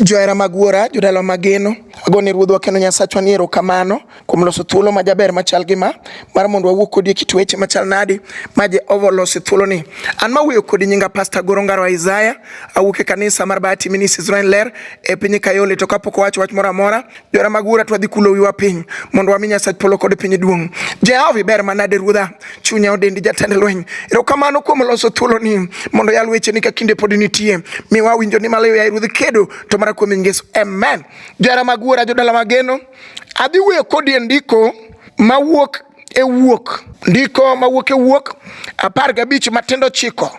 Johera mag wuora, jodala mageno, agone Ruodhwa kendo Nyasachwa ni erokamano kuom loso thuolo majaber machal gi ma mar mondo wawuo kodi e kit weche machal nadi ma Jehova oloso e thuoloni. An mawuoyo kodi nyinga Pastor Goro Ngaro Isaiah, awuok e kanisa mar Bahati Ministries Israel Ler e piny Kayole. To kapok owacho wach moro amora, johera mag wuora, to wadhi kulo wiwa piny mondo wami Nyasach polo kod piny duong'. Jehova iber manade Ruodha, chunya odendi jatend lweny. Erokamano kuom loso thuoloni mondo yal wecheni ka kinde pod nitie. Miwa winjo ni maliw yaye Ruodh kedo to mana kuom nying Yesu. Amen. Johera mag wuora, jodala mageno, adhi wuoyo kodi e ndiko mawuok e wuok. Ndiko mawuok e wuok 15 matindo 9.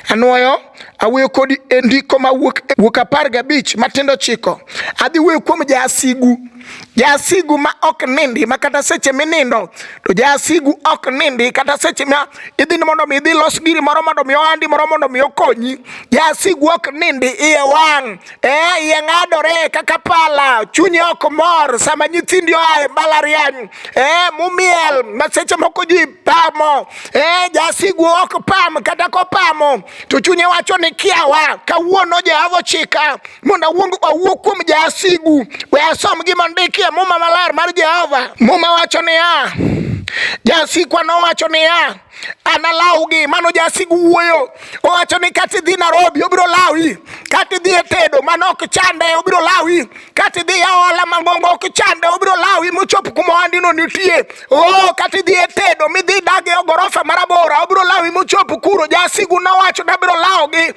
Anwoyo awuoyo kodi e ndiko mawuok e wuok 15 matindo 9. Adhi wuoyo kuom jasigu. Jasigu ma ok nindi ma kata seche minindo to jasigu ok nindi kata seche ma idhi ni mondo mi idhi los giri moro mondo mi ohandi moro mondo mi okonyi. Jasigu ok nindi, iye wang', iye ng'adore kaka pala, chunye ok mor sama nyithindi oa e mbalariany, mumiel ma seche moko ji pamo, jasigu ok pam kata kopamo to chunye wacho ni kiawa, kawuono Jehova ochika mondo awuo kuom jasigu. We asom gima ondiki e Muma maler mar Jehova. Muma wacho niya, jasikwa nowacho niya, analawgi. Mano jasigu wuoyo. Owacho ni kata idhi Nairobi obiro lawi, kata idhi e tedo mano ok chande obiro lawi, kata idhi e ohala mang'ongo ok chande obiro lawi mochop kuma ohandino nitie. Oh, kata idhi e tedo midhi dag e gorofa marabora obiro lawi mochop kuro. Jasigu nowacho ni abiro lawogi.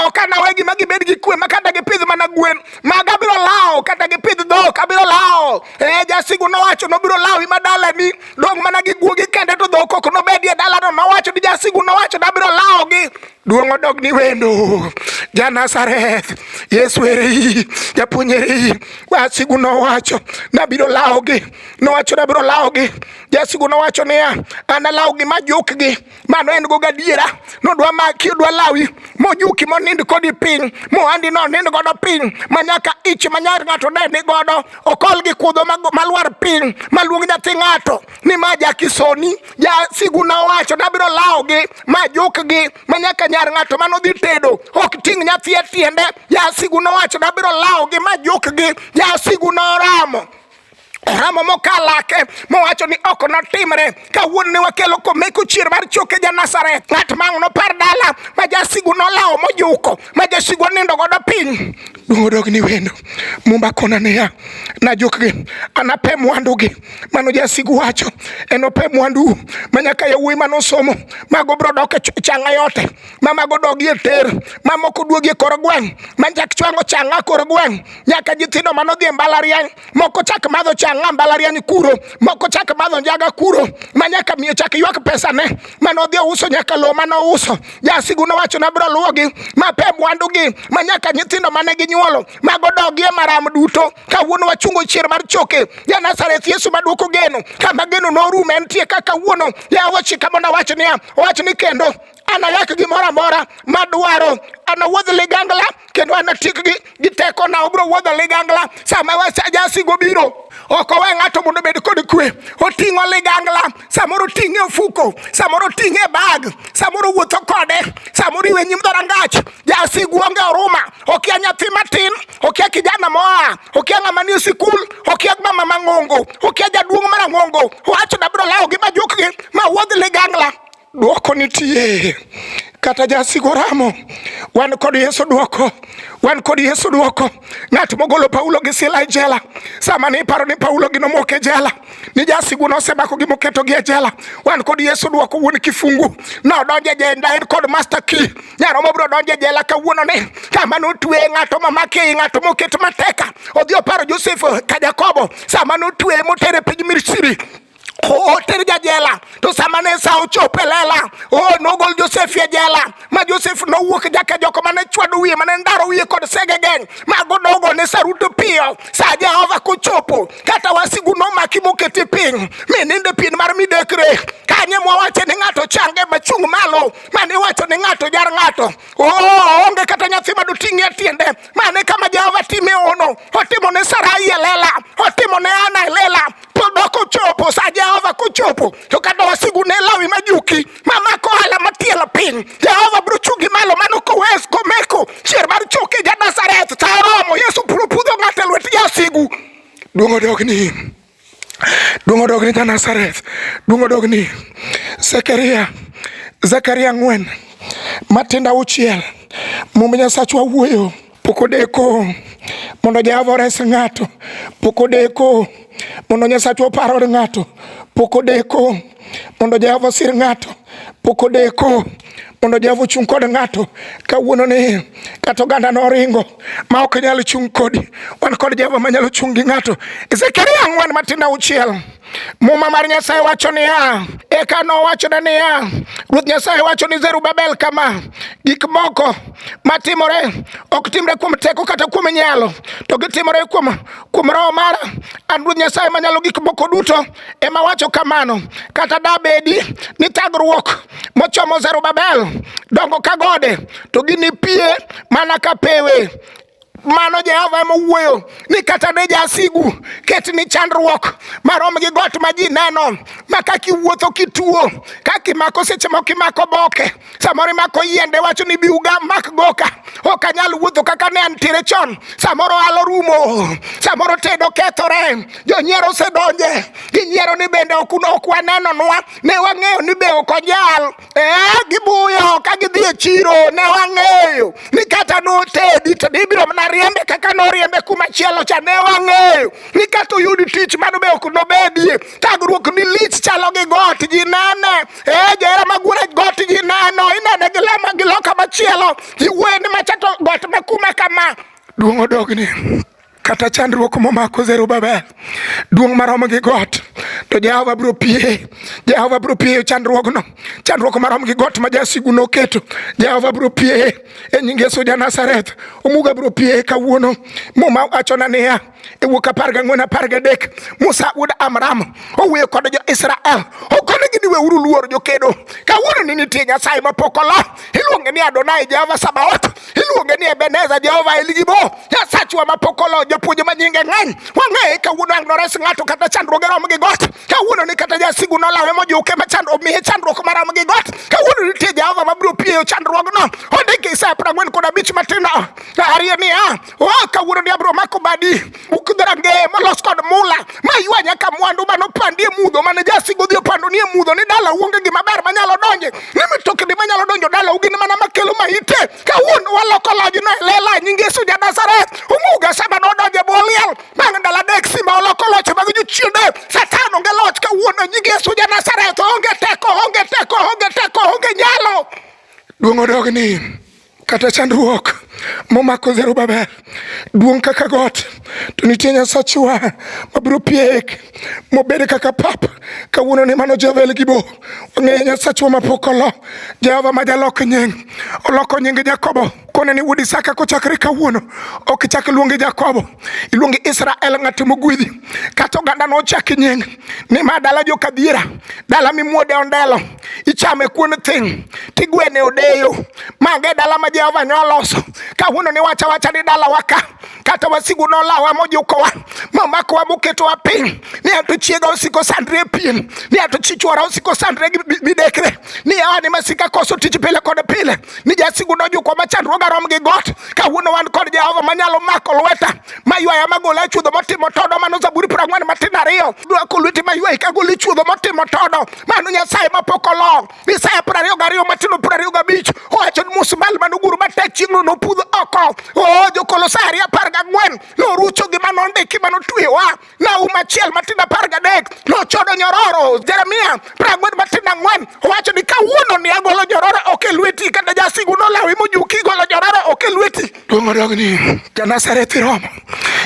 Ok anawegi ma gibed gi kwe ma kata gipidh mana gwen maga abiro lawo, kata gipidh dhok abiro lawo. Jasigu nowacho nobiro lawi ma dalani dong' mana gi guogi kende to dhok ok nobedie dalano. Nowacho ni jasigu nowacho ni abiro lawogi. Duong' odog ni wendo ja Nazareth, Yesu eri, japuonj eri. Jasigu nowacho nabiro lawogi, nowacho nabiro lawogi. Jasigu nowacho niya, analawgi majukgi. Mano en go gadiera. Nodwa maki, odwa lawi mojuki monind kodi piny, mohandi nonind godo piny, manyaka ich manyar ng'ato ne ni godo okol gi kudho malwar piny, maluong nyathi ng'ato ni ma jakisoni. Jasigu nowacho nabiro lawogi majukgi manyaka nyar ng'ato manodhi tedo ok ting' nyathi e tiende. Jasigu nowacho nabiro lawogi majukgi. Jasigu noramo ramo mokalake mowacho ni ok notimre. Kawuono ne wakelo komeko chier mar choke ja Nazareth, ng'at ma ang' nopar dala ma jasigu nolawo mojuko ma jasigu onindo godo piny. Duong' odog ni wendo. Mumba kona niya, najukgi, anape mwandugi. Mano jasigu wacho, enope mwandu ma nyaka yawuoyi manosomo mago biro dok e changa yote, ma mago dogi e ter, ma moko duogi e kor gweng', ma chak chwango changa kor gweng', nyaka nyithindo manodhi e mbalariany moko chak madho chang'a mbalariany kuro, moko chak madho njaga kuro, ma nyaka miyo chak ywak pesa ne manodhi ouso nyaka lowo manouso. Jasigu nowacho nabiro luwogi ma pe mwandugi ma nyaka nyithindo mane ginyuolo mago dogi e maram duto. Kawuono wachungo chier mar choke ja Nazareth Yesu maduoko geno kama geno norume entie ka kawuono. Yawa chika mondo awach niya, owach ni kendo anayak gimoro amora madwaro, anawuodh ligangla kendo anatiekgi gi tekona. Obiro wuodho ligangla sama jasigu biro, ok owe ng'ato mondo obed kod kwe. Oting'o ligangla, samoro oting'e ofuko, samoro oting'e e bag, samoro wuotho kode, samoro iwe nyim dhorangach. Jasigu onge oruma, okia nyathi matin, okia kijana moa, okia ng'ama nie sikul, okia mama mang'ongo, okia jaduong' marang'ongo. Owacho nabiro lawogi majukgi ma wuodh ligangla. Dwoko nitie kata jasigu ramo, wan kod Yesu dwoko, wan kod Yesu dwoko. Ng'at mogolo Paulo gi Sila e jela, sama ne iparo ni Paulo gi nomok e jela, ni jasigu nosemako gi moketogi e jela, wan kod Yesu dwoko. Wuon kifungu nodonjo e jela en kod master key. Nyaromo biro donjo e jela kawuono ni kama notwe ng'ato mamake i ng'ato moket mateka odhi oparo Josef ka Jakobo sama notwe motere piny Misri oter jajela to sama ne sa ochopo e lela o nogol Josef e jela ma Josef nowuok jaka joko mane chwado wiye mane ndaro wiye kod sege geng' mago nogo ne saruto piyo. Sa Jehova kochopo kata wasigu nomaki moketi piny mi ninde pien mar midekre kanye mwawache ni ng'ato change machung' malo mane iwacho ni ng'ato jar ng'ato onge kata nyathi madoting'e tiende. Mane kama Jehova time ono, otimo ne Sarai e lela, otimo ne Ana e lela, pod ok ochopo sa Jehova kochopo to kata wasigu ne lawi majuki mamako ohala matielo piny, Jehova biro chungi malo. Mano kowes komeko chier mar choke ja Nazareth sa oromo Yesu. Duong' odogni. Duong' odogni ja Nazareth. Duong' odogni. Zekaria. Zekaria 4 matindo 6. Mumb Nyasachwa wuoyo. Pok odeko mondo Jehova ores ng'ato. Pok odeko mondo Nyasachwa opar od ng'ato. Pok odeko mondo Jehova osir ng'ato. Pok odeko mondo Jehova ochung' kod ng'ato. Kawuono ni kata oganda noringo ma ok nyal chung' kodi, wan kod Jehova manyalo chung' gi ng'ato. Zekaria 4 matindo 6. Muma mar Nyasaye wacho niya, eka nowachone niya, Ruoth Nyasaye wacho ni Zerubabel kama, gik moko matimore ok timre kuom teko kata kuom nyalo, to gitimore kuom Roho mara. An Ruoth Nyasaye manyalo gik moko duto ema wacho kamano. Kata dabedi ni thagruok mochomo Zerubabel dongo ka gode, to ginipie mana ka pewe. Mano Jehova ema owuoyo ni kata ne jasigu ket ni chandruok marom gi got ma ji neno, ma kaka iwuotho kituo, kaka imako seche moko imako boke, samoro imako yiende, wacho ni bi uga mak goka, ok anyal wuotho kaka ne antiere chon. Samoro alo rumo, samoro tedo kethore, jonyiero osedonje, ginyiero ni bende ok wanenonwa, ne wang'eyo ni be ok onyal. Gibuyo ka gidhi e chiro, ne wang'eyo ni kata notedi to ibiro mana riembe kaka noriembe kuma chielo cha, ne wang'eyo ni kata oyud tich mano be ok nobedie. Thagruok ni lich chalo gi got, ji nene. Johera mag wuon got ji neno, inene gi lama gi loka machielo, ji wuoyo ni macha to got ma kuma kama. Duong' odogni. Kata chandruok momako Zerubabel duong' marom gi got, to Jehova biro pie. Jehova biro pieyo chandruogno, chandruok marom gi got ma jasigu noketo. Jehova biro pie e nying Yesu ja Nazareth. Omuga biro pie kawuono. Muma wachona niya e Wuok 14 13, Musa wuod Amram owuoyo kod jo-Israel, okonegi ni weuru luor jokedo. Kawuono ni nitie Nyasaye mapok olo, iluonge ni Adonai Jehova Sabaoth, iluonge ni Ebeneza Jehova El Gibo, Nyasachwa mapok olo, japuonj ma nyinge ng'eny. Wang'eye kawuono ang' nores ng'ato kata chandruoge rom gi got. Kawuono ni kata jasigu nolawe mojuke ma omiye chandruok marom gi got. Kawuono nitie Jehova mabiro pieyo chandruogno. Ondiki Isaya 45 matindo 2 niya, o kawuono ni abiro mako badi buk dhorangeye molos kod mula ma ywa nyaka mwandu manopandi e mudho mane jasigu odhi opando ni e mudho, ni dala onge gima ber manyalo donje, ni mitokni manyalo donjo dalau gin mana makelo maite. Kawuono waloko lojno e lela e nying Yesu ja Nazareth. Omuga sama nodonjo e bwo liel bang' ndalo 3 simba oloko loch mag jochiende. Satan onge loch kawuono e nying Yesu ja Nazareth. Onge teko, onge teko, onge teko, onge nyalo. Duong' odogni. Kata chandruok momako Zerubabel duong' kaka got, to nitie Nyasachwa mabiro piek mobed kaka pap. Kawuono ni mano Jehova El Gibo, wang'eyo Nyasachwa mapok olo, Jehova ma jalok nying, oloko nying Jakobo kone ni wuod Isaka kochakre kawuono ok ichak luongi Jakobo, iluongi Israel, ng'at mogwedhi. Kata oganda nochak nying ni ma dala jokadhiera, dala mimuode ondelo, ichame kuon thing tigwene odeyo. Mage dala ma Jehova noloso. Kawuono ni wacha wacha ni dalawa ka, kata wasigu nolawa mojukowa momakowa moketowa piny, ni ato chiega osiko sandre e pien, ni ato chi chwora osiko sandre gi midekre, ni awa ni masika koso tich pile kod pile, ni jasigu nojukwa ma chandruoga rom gi got. Kawuono wan kod Jehova manyalo mako lweta maywaya magola e chuodho motimo todo. Mano Zaburi 42, dwako lweti maywayi kagolo e chuodho motimo todo. Mano Nyasaye mapok olo. Isaya 22 matindo 25 owacho ni musmal manoguro matek chieng'no nopudh oko. O Jokolosai 2:14 norucho gima nondiki manotwewa. Nahum 1 matindo 13 nochodo nyororo. Jeremia 44 matindo 4 owacho ni kawuono ni agolo nyororo ok e lweti, kata jasigu nolawi mojuki golo nyororo ok e lweti. Duong' odogni ja Nazareth romo.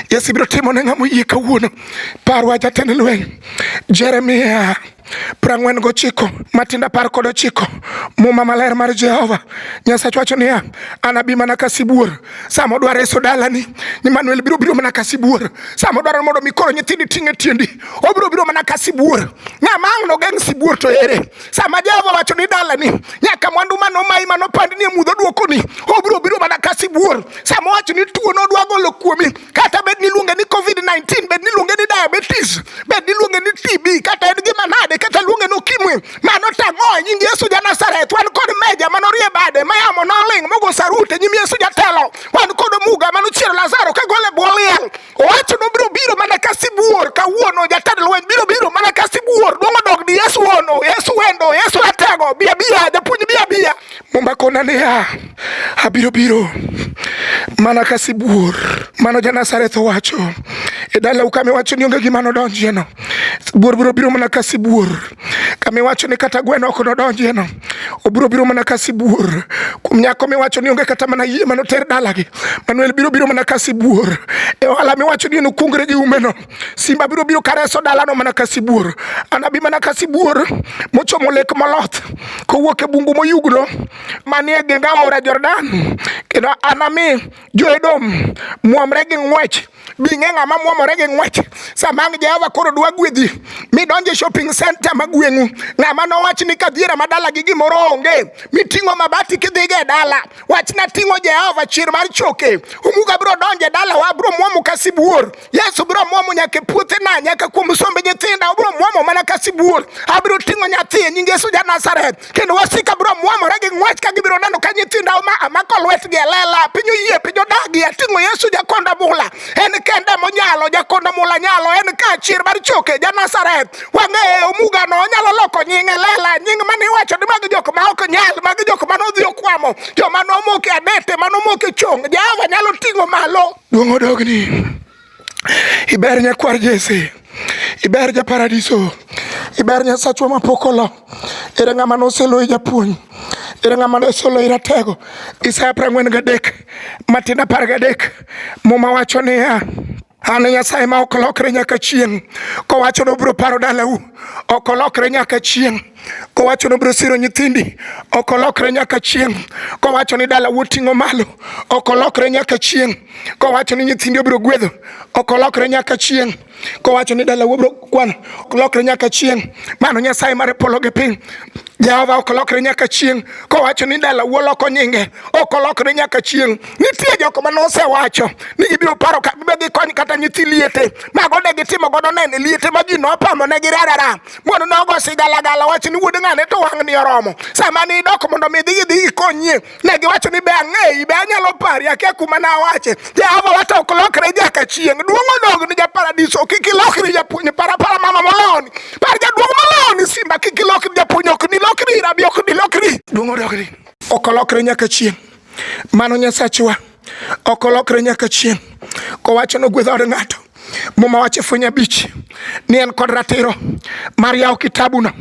Yesu biro timo ne ng'ama oyie kawuono. Parwa jatend lweny Jeremia 49 matindo 19. Muma maler mar Jehova Nyasach wacho niya, anabi mana ka sibuor. Sama odwa reso dalani, Emmanuel biro biro mana ka sibuor. Sama odwaro mondo mi koro nyithindi ting' e tiendi, obiro biro mana ka sibuor. Ng'ama ang' nogeng' sibuor to ere? Sama Jehova wacho ni dalani nyaka mwandu manomayi manopandni e mudho duokoni, obiro biro mana ka sibuor. Sama owacho ni tuo nodwa golo kuomi, kata bed ni iluonge ni COVID-19, bed ni iluonge ni diabetes, bed ni iluonge ni TB, kata en gima nade, kata luonge ni ukimwi, mano tang'o e nying Yesu ja Nazareth. Wan kod meja manorie bade ma yamo noling' mogo sarut e nyim Yesu jatelo. Wan kod omuga manochiero Lazaro kagole e bwo liel. Owacho nobiro biro mana ka sibuor kawuono. Jatend lweny biro biro mana ka sibuor. Duong' odog ni Yesu ono, Yesu wendo, Yesu ratego. Bia bia, japuonj bia bia. Mumba kona niya, abiro biro mana ka sibuor. Mano ja Nazareth owacho. E dalau kama iwacho ni onge gima nodonjieno. Sibuor biro biro mana ka sibuor. Kama iwacho ni kata gweno ok nodonjieno. Obiro biro mana ka sibuor. Kuom nyako miwacho ni onge kata mana yie manoter dalagi. Manuel biro biro mana ka sibuor. E ohala miwacho ni enokungre gi umeno. Simba biro biro kareso dalano mana ka sibuor. Anabi mana ka sibuor mochomo lek moloth kowuok e bungu moyugno manie geng aora Jordan. Kendo anami jo-Edom mwomre gi ng'wech. Bi ing'e ng'ama mwomore gi ng'wech. Sama ang' Jehova koro dwa gwedhi, midonjo e shopping center ma gweng'u, ng'ama nowach ni kadhiera ma dala gi gimoro onge, miting'o mabati kidhigo e dala. Wachna ting'o Jehova chir mar choke. Omuga biro donjo e dalawa, biro mwomo ka sibuor. Yesu biro mwomo nyaka e puothena, nyaka kuom sombe nyithinda, obiro mwomo mana ka sibuor. Abiro ting'o nyathi e nying Yesu ja Nazareth, kendo wasika biro mwomore gi ng'wech ka gibiro neno ka nyithinda amako lwetgi e lela. Piny oyie, piny odagi, ating'o Yesu jakonda mula. En kende monyalo, jakonda mula nyalo, en ka chir mar choke ja Nazareth. Wang'eye omugano onyalo loko nying e lela, nying mane iwacho ni magi jok ma ok nyal, magi jok mane odhi okwamo, joma nomoke adete, mane omoke chong. Jehova nyalo ting'o malo. Duong' odogni. Iber nyakwar Jesse. Iber ja paradiso. Iber Nyasachwa mapok olo. Ere ng'ama noseloyi japuonj? Ere ng'ama noseloyi ratego? Isaya 43 matin 13 Muma wacho niya, An e Nyasaye ma ok lokre nyaka chieng'. Kowacho ni obiro paro dalau, ok olokre nyaka chieng'. Kowacho ni obiro siro nyithindi, ok olokre nyaka chieng'. Kowacho ni dalau oting'o malo, ok olokre nyaka chieng'. Kowacho ni nyithindi obiro gwedho, ok olokre nyaka chieng'. Kowacho ni dalau obiro kwano, ok olokre nyaka chieng'. Mano Nyasaye mar polo gi piny. Jehova ok olokre nyaka chieng'. Kowacho ni dalau oloko nyinge, ok olokre nyaka chieng'. Nitie jok ma nosewacho ni gibiro paro ka gikony kata nyithi liete. Mago ne gitimo godo nene liete ma ji nopamo ne gi rarara. Mondo nogo sigalagala wach ni wuod ng'ane to wang'ni oromo. Sama ni idok mondo mi idhi gidhi gikonyie, ne giwacho ni be ang'eyi, be anyalo pari, akia kuma nawache. Jehova wacho ok lokre nyaka chieng'. Duong' odog ni japaradiso, kik ilokri japuonj, para para mama molony. Par jaduong' molony, simba kik ilokri japuonj, ok nilokri, rabi ok nilokri. Duong' odog ni. Ok olokre nyaka chieng'. Mano Nyasachwa ok olokre nyaka chieng'. Kowacho nogwedho od ng'ato. Muma wacho e Fweny 5 ni en kod ratiro mar yawo kitabuno,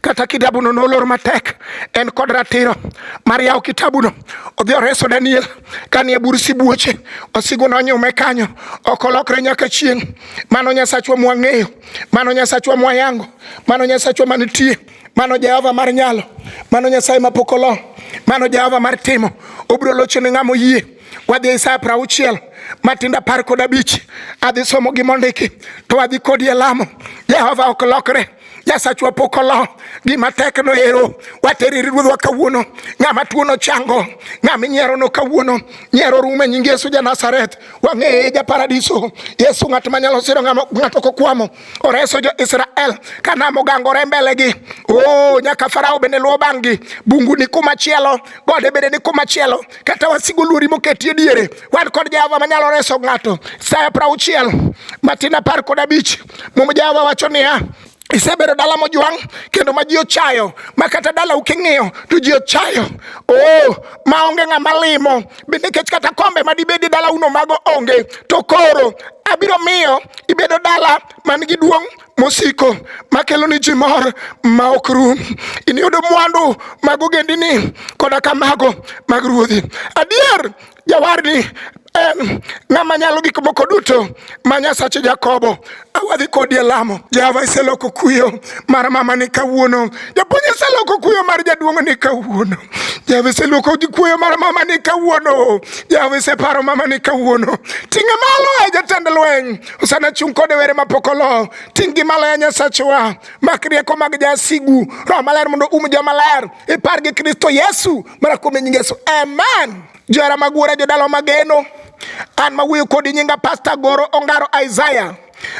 kata kitabuno nolor matek, en kod ratiro mar yawo kitabuno. Odhi oreso Daniel kanie bur sibuoche, wasigu nonyume kanyo, ok olokre nyaka chieng'. Mano Nyasachwa mwang'eyo, mano Nyasachwa mwayango, mano Nyasachwa manitie. Mano Jehova mar nyalo, mano Nyasaye mapok olo, mano Jehova mar timo. Obiro locho ne ng'ama oyie. Wadhi e Isaya 60 matindo 15. Adhi somo gi mondiki to adhi kodi e lamo. Jehova ok lokre. Nyasachwa pok olo. Gima tek no ero wateri ir ruodhwa kawuono. Ng'ama tuo nochango, ng'ama inyiero no kawuono. Nyiero rume nying Yesu ja Nazareth. Wang'eye ja paradiso. Yesu ng'at manyalo siro ng'ato kokwamo. Oreso jo-Israel ka nam ogangore mbelegi. Oh, nyaka Farao bende luwo bang'gi. Bungu ni kuma chielo, gode bende ni kuma chielo, kata wasigu luori moketi e diere. Wan kod Jehova manyalo reso ng'ato. Isaya 60 matin 15 Muma Jehova wacho niya, isebedo dala mojwang' kendo ma ji ochayo, ma kata dalau king'iyo to ji ochayo. Oh, ma onge ng'ama limo, nikech kata kombe ma dibedi dalauno mago onge. To koro abiro miyo ibedo dala man gi duong' mosiko makelo ni ji mor ma ok rum. Iniyud mwandu mag ogendini koda ka mago mag ruodhi. Adier jawarni en ng'ama nyalo gik moko duto ma Nyasache Jakobo. Awadhi kodi e lamo. Jehova iseloko kuyo mar mama ni kawuono. Japuonj iseloko kuyo mar jaduong' ni kawuono. Jehova iseloko kuyo mar mama ni kawuono. Jehova iseparo mama ni kawuono. Ting'e malo e jatend lweny. Osana chung' kode were mapok olo. Ting' gi malo ya Nyasachwa. Mak rieko mag jasigu. Roho maler mondo um joma ler. Ipar gi Kristo Yesu. Mana kuom nying Yesu. Amen. Johera mag wuora jodala mageno. An mawuoyo kodi nyinga Pastor Goro Ongaro Isaiah.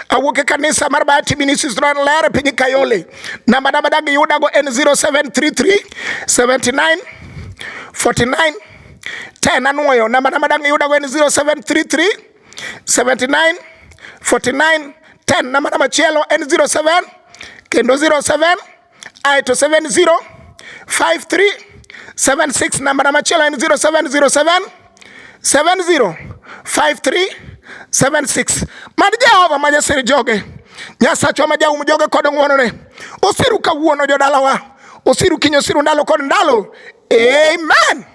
Awuok e kanisa mar Bahati Ministries Ran Ler e piny Kayole. Namba na madag yudago en 0733 79 49 10. Anuoyo namba na madag yudago en 0733 79 49 10. 10. Namba na machielo en 07 kendo 07 aeto 70 53 76. Namba na machielo en 0707 70 53 76. Mad Jehova ma jasir joge, Nyasachwa ma jaum joge kod ng'wonone, osiru kawuono jodalawa, osiru kiny, osiru ndalo kod ndalo. Amen.